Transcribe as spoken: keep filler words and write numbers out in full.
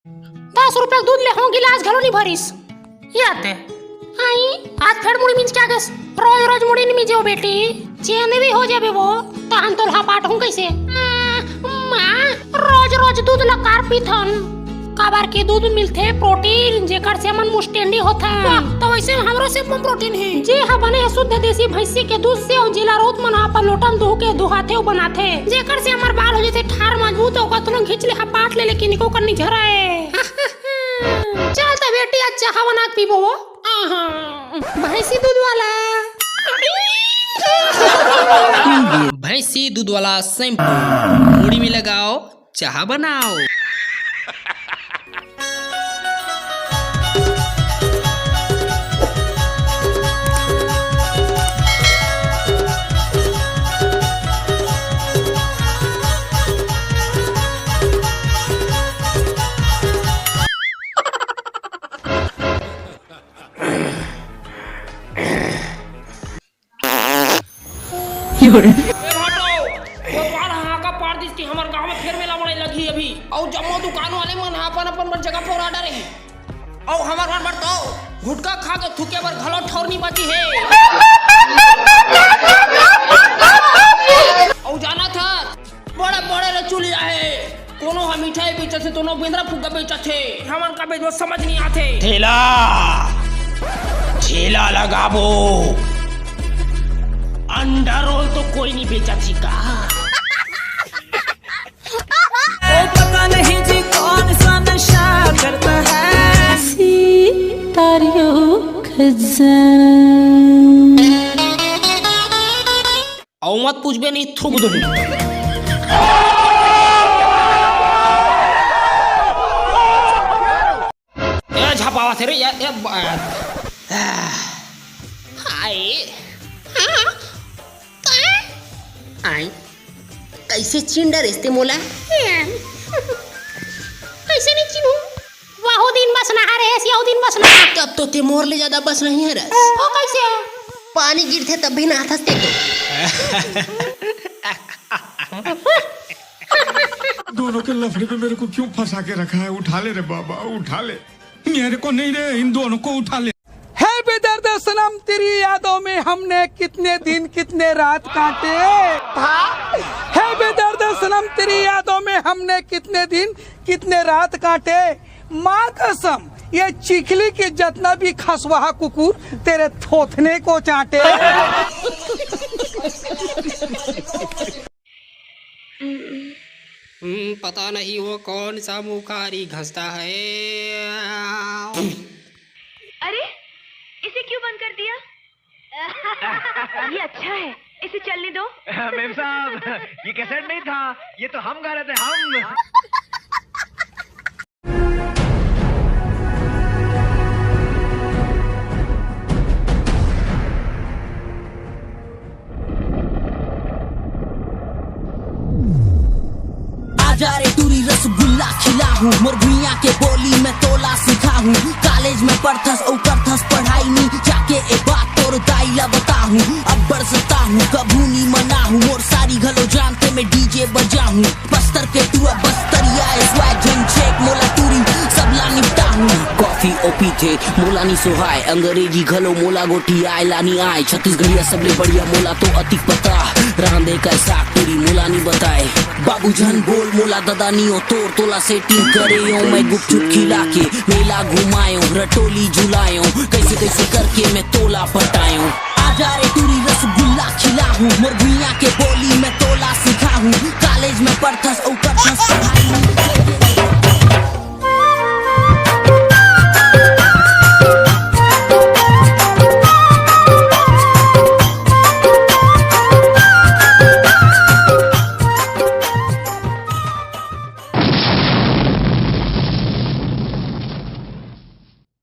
दस रुपया के दूध ले हो, गिलास घलो नहीं भरिस। ये आते। आई, आज फेर मुड़ी मिंज के आगेस। रोज रोज मुड़ी नहीं मिंजे हो बेटी, चेन भी हो जाबे वो। तहन तोल हपाट हूँ कैसे? आ, माँ, रोज रोज दूध ला कार पीथन। काबर के दूध मिलथे प्रोटीन, जेकर से हमन मुस्टेंडी होथन। वाह, तो वैसे हमरो से प्रोटीन है। जे ह बने हे शुद्ध देसी भैंसी के दूध से, अउ जेला रोज मन अपन लोटन दुह के दुहाथे अउ बनाथे, जेकर से हमर बाल हो जथे ठार मजबूत, अउ कतनो घिंच ले हपाट ले, लेकिन एको कर नी झरे। चल त बेटी, आज चाहा बना के पीबो। आहा, भैंसी दूध वाला। भैंसी दूध वाला शैम्पू मुड़ी में लगाओ, चाहा बनाओ। ए भाटो, कोतवाल ह हाका पार दिस कि हमर गांव में फेर मेला मनई लगही अभी। अउ जम्मो दुकान वाले मन ह अपन अपन बर जगह पोरा डरे हे। अउ हमर मन बर तो गुटखा खा के थूके बर घलो ठौर नी बची हे। अउ जानत हस, बड़े बड़े रचुलिया हे। कोनो ह मिठाई बेचत हे, कोनो बेंदरा फुग्गा बेचत हे। हमन का बेचबो समझ नहीं आथे। ठेला, ठेला लगाबो। अंडा रोल तो कोई नहीं बेचत ही का? ओ पता नहीं जी कौन सा नशा करता है। सी तारियो खजाना। अउ मत पूछबे, नहीं थूक दूंगी। ए, झपावत हे रे, ए, ए, ब-, हाय। हाँ? काय? आई। कैसे चिन डरेस ते मोला? कैसे नहीं चिनू? वहू दिन बस नहा रहे, यहू दिन बस नहा। तब तो ते मोर ले ज्यादा बस नहीं है रस। ओ कैसे? पानी गिरथे तब भी नहाथस ते तो। दोनों के लफड़े में मेरे को क्यों फंसा के रखा है? उठा ले रे बाबा, उठा ले। मेरे को नहीं रे, इन दोनों को उठा ले। है बेदर्द सनम, तेरी यादों में हमने कितने दिन कितने रात काटे। है बेदर्द सनम, तेरी यादों में हमने कितने दिन कितने रात काटे। माँ कसम, ये चिखली के जतना भी खसवाहा कुकुर तेरे थोथने को चाटे। हम्म, पता नहीं वो कौन सा मुखारी घसता है। अरे, इसे क्यों बंद कर दिया? ये अच्छा है, इसे चलने दो। मेम साहब, ये कैसेट नहीं था, ये तो हम गा रहे थे, हम। आजा रे टूरी रसगुल्ला खिलाहूँ, मोर भुइयां के बोली मैं तोला सिखाहूँ। कॉलेज में पढ़थस अउ करथस पढ़ाई नी, जाके ए बात तोर दाई ला बताहूँ। अब्बड़ सताहूँ, कभू नी मनाहूँ, मोर सारी घलो जानथे मैं डीजे बजाहूँ। बस्तर के टुआ बस्तरिया ए, स्वैग झन छेक मोला टूरी सबला निपटाहूँ। कॉफी ओ पीथे मोला नी सोहाय, अंग्रेजी घलो मोला गोठियाय ला नी आय। छत्तीसगढ़िया सबले बढ़िया मोला तो अतिक पता, रांधे का साग टूरी मोला नी बताय। बाबू झन बोल मोला ददा नी ओ तोर, तोला सेटिंग करे ओ मैं गुपचुप खिला के, मेला घुमायो रटोली झुलायो, कैसे कैसे करके मैं तोला पटायो। आजा रे टूरी रसगुल्ला खिलाहूँ, मोर